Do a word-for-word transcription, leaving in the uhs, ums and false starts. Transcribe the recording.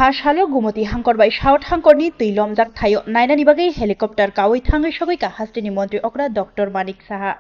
A salo Gumoti hangkor bai South hangkorni twi lomjak thaio nainani bagwi helicopter kawi thangwi sogwi ka hasteni montri okra Doctor Manik Saha.